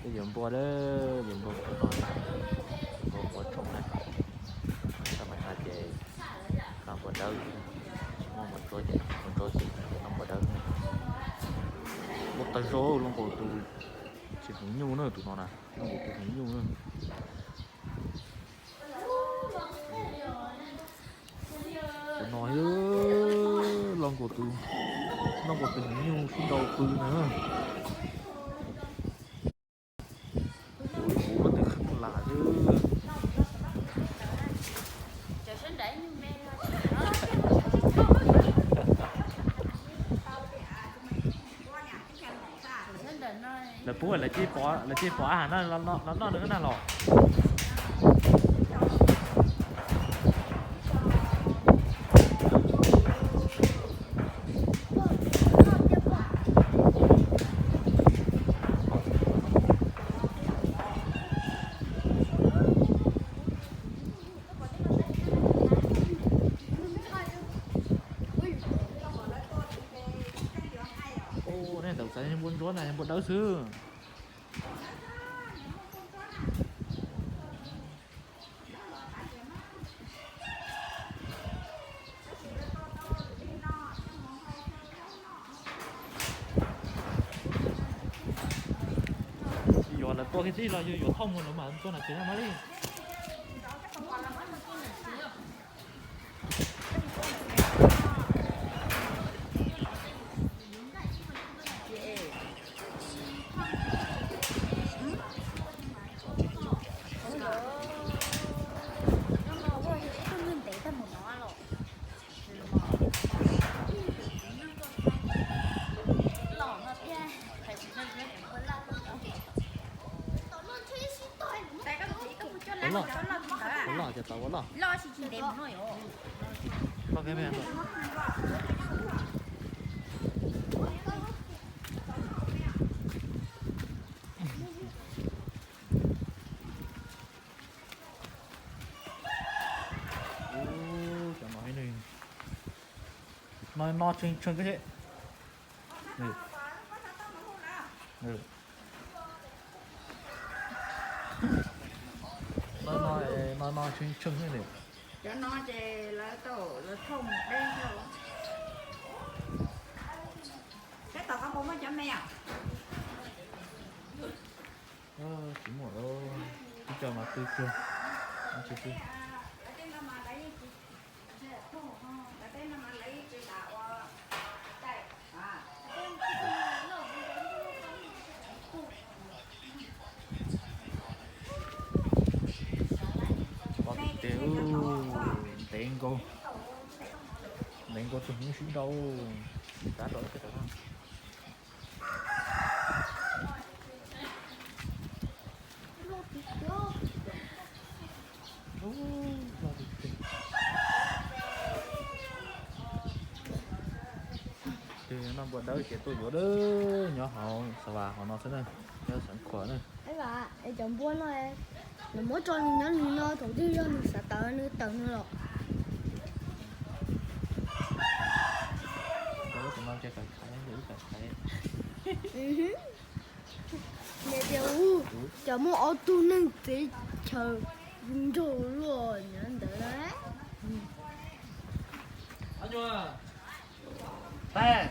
Yuav npua lawm, yuav npua npua no, npua npua tshoob na. Sab maim no ces npua dawb, tsis muaj npua ntsuab ces npua ntsuab ces noj npua dawb. Muaj tag zog loj nkaus tus, tsis heev nyuj na tus no na, loj nkaus tus heev nyuj na. Tus no loj nkaus tus, loj nkaus tus heev nyuj sib nrau pw na. Ua tus kheej lam xwb. Lawv pub lawv cia pov, lawv cia pov ab has no los noj nws na los. Ua, nej ntawm xav npua ntsuab na, npua dawb xwb. Yuav lawv tua kiag tib los yog yuav thauj mus lawv mam tuaj na tsev no mas li. Ua loj, ua loj, ces tau ua loj. Loj, loj, loj. Ub, cov no, no tshee tshee koj. No, no, no tshee tshee li. Cov no ces lawv tau lawv thauj mus deb. Peb tom qab puas muaj cov me os? Tsis muaj, ib co mas twb cuag, tsis twb. Pom tus tes, ntev nkaus, ntev nkaus tus hmoob sib nrau, tsis kav rau ib teg rau no. Ces noj npua dawb ces tuaj yuav dawb nyob hauv Xav Vas hauv no xwb na, nyob Xeev Khuam na. Es cov npua no, nws muab tso nws nyob nws no, thaum twg yog nws xav tawm nws tawm nws los. Tus no ces tawm thaiv, ib tawm thaiv. Niam tias, cov muaj ob tug neeg teb chaws nrog luaj nyob ntawd. Tais,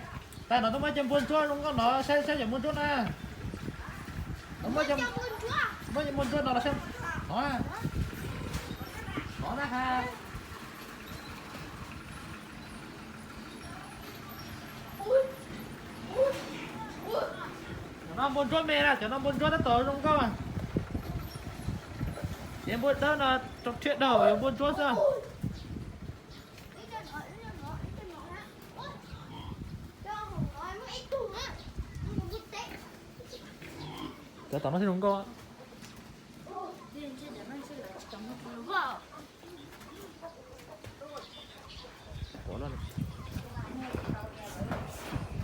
tais no twb muaj cov npua ntsuab zoo nkauj no, saib saib cov npua ntsuab na. Muaj cov npua ntsuab no los saib. No, no na ha. Cov no npua ntsuab me na, cov no npua ntsuab tab tom zoo nkauj. Ces npua dawb no rau thiab daug, yuav npua ntsuab xwb. Cov tom no thiaj zoo nkauj.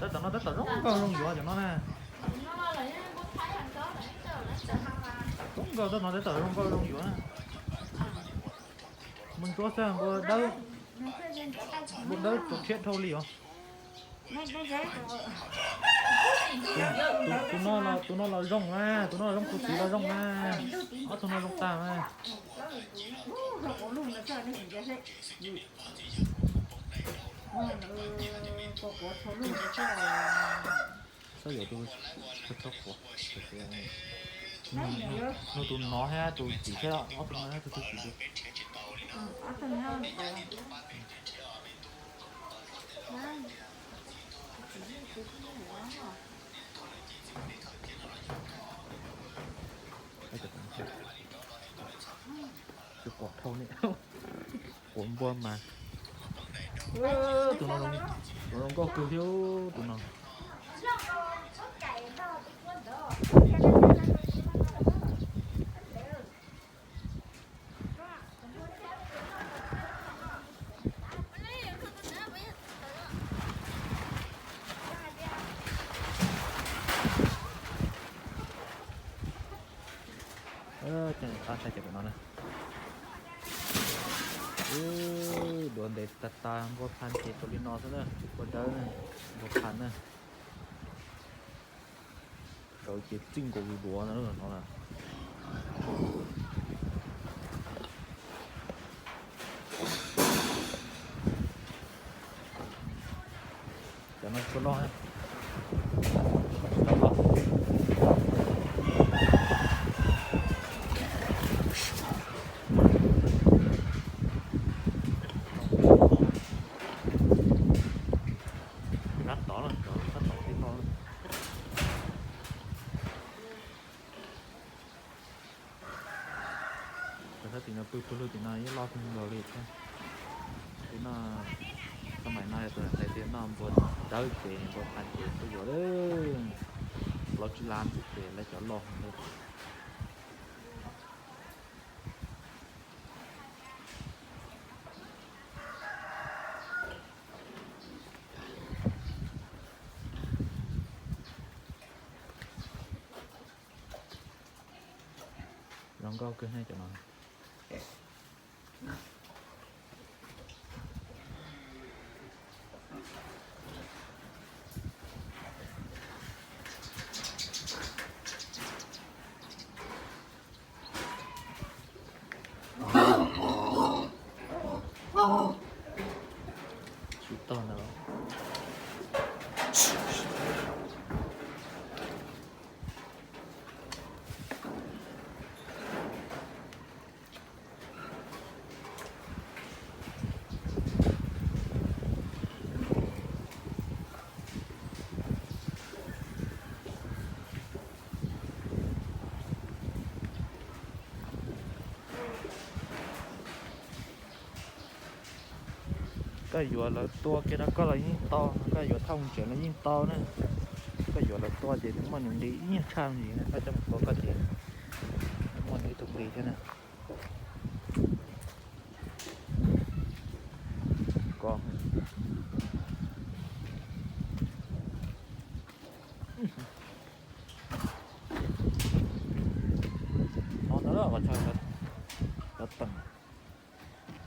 Tab tom no tab tom zoo nkauj zoo yuav cov no na. Zoo nkauj tab no tab tom zoo nkauj zoo yuav na. Npua ntsuab xwb, npua dawb, npua dawb rau thiab dhau li os. Tus no los, tus no los zoo na, tus no los zoo, tus txiv los zoo na. Ob tug no zoo tag na. Xav yuav tus, nug tus no thiab tus txiv thiab, ob tug no thiab tus txiv. Tsis pom dhau ne, quav npua mas. Tus no, tus no zoo nkauj kawg thiab tus no. Tab saib cov no na. Duav ntev tas tas, npua pha ces rau li no xwb na, tsis pua dawb na, npua pha na. Sawv ces txij nkaus duav no na. Cov no tsis loj, tsis tau loj. Rab tod, rab tod tib no. Cov sab tim no pw pw lug tim no yeej loj kawg nkaus li thiab. Tim no, xab maim no yog tus hais tias noj npua dawb ces npua pha ces tuaj yuav lawm. Plaub tsib lab xwb ces lawv cov loj heev lawm. Zoo nkauj kawg ne cov no. Tsis tau ntawd. Koj yuav lawv tua kiag rau koj los yeej tau, koj yuav thauj mus tsev los yeej tau na. Koj yuav lawv tua ces nws muaj nws nqi ib nyuag tshaj ntsis na, koj coj mus tua koj ces muaj nws ib tug nqi thiab na. Ko no ntag, cov teem,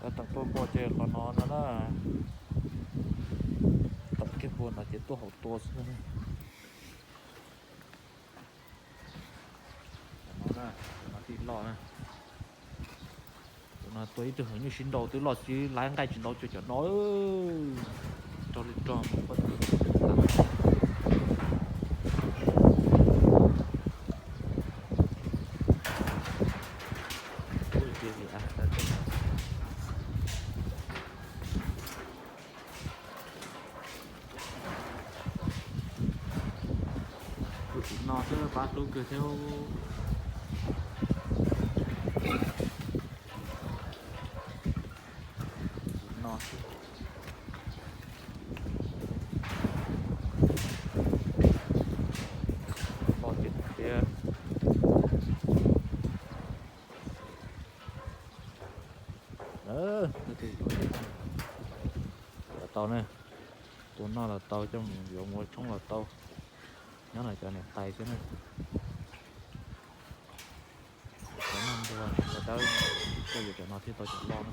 cov teem tua npua ces qhov no no na. Teem kiag npua no ces tuaj hauv tua xwb. Cov no na, cov no thiaj loj na. Cov no tua ib tug heev nyuj sib nrau twb loj xwb, laiv nqaij tsis ntau cuag cov no. Rog li rog mus pob tw. Tus tim no xwb pab hlub kawg thiab. Tim no xwb. Loj tiag tiag. Yuav tau ne, tua noj los tau, coj mus yuav mus ua tshoob los tau. Nyob no cov niam tais xwb na. Cov noj npua cov dawb, coj yuav cov no thiaj tau cov loj na.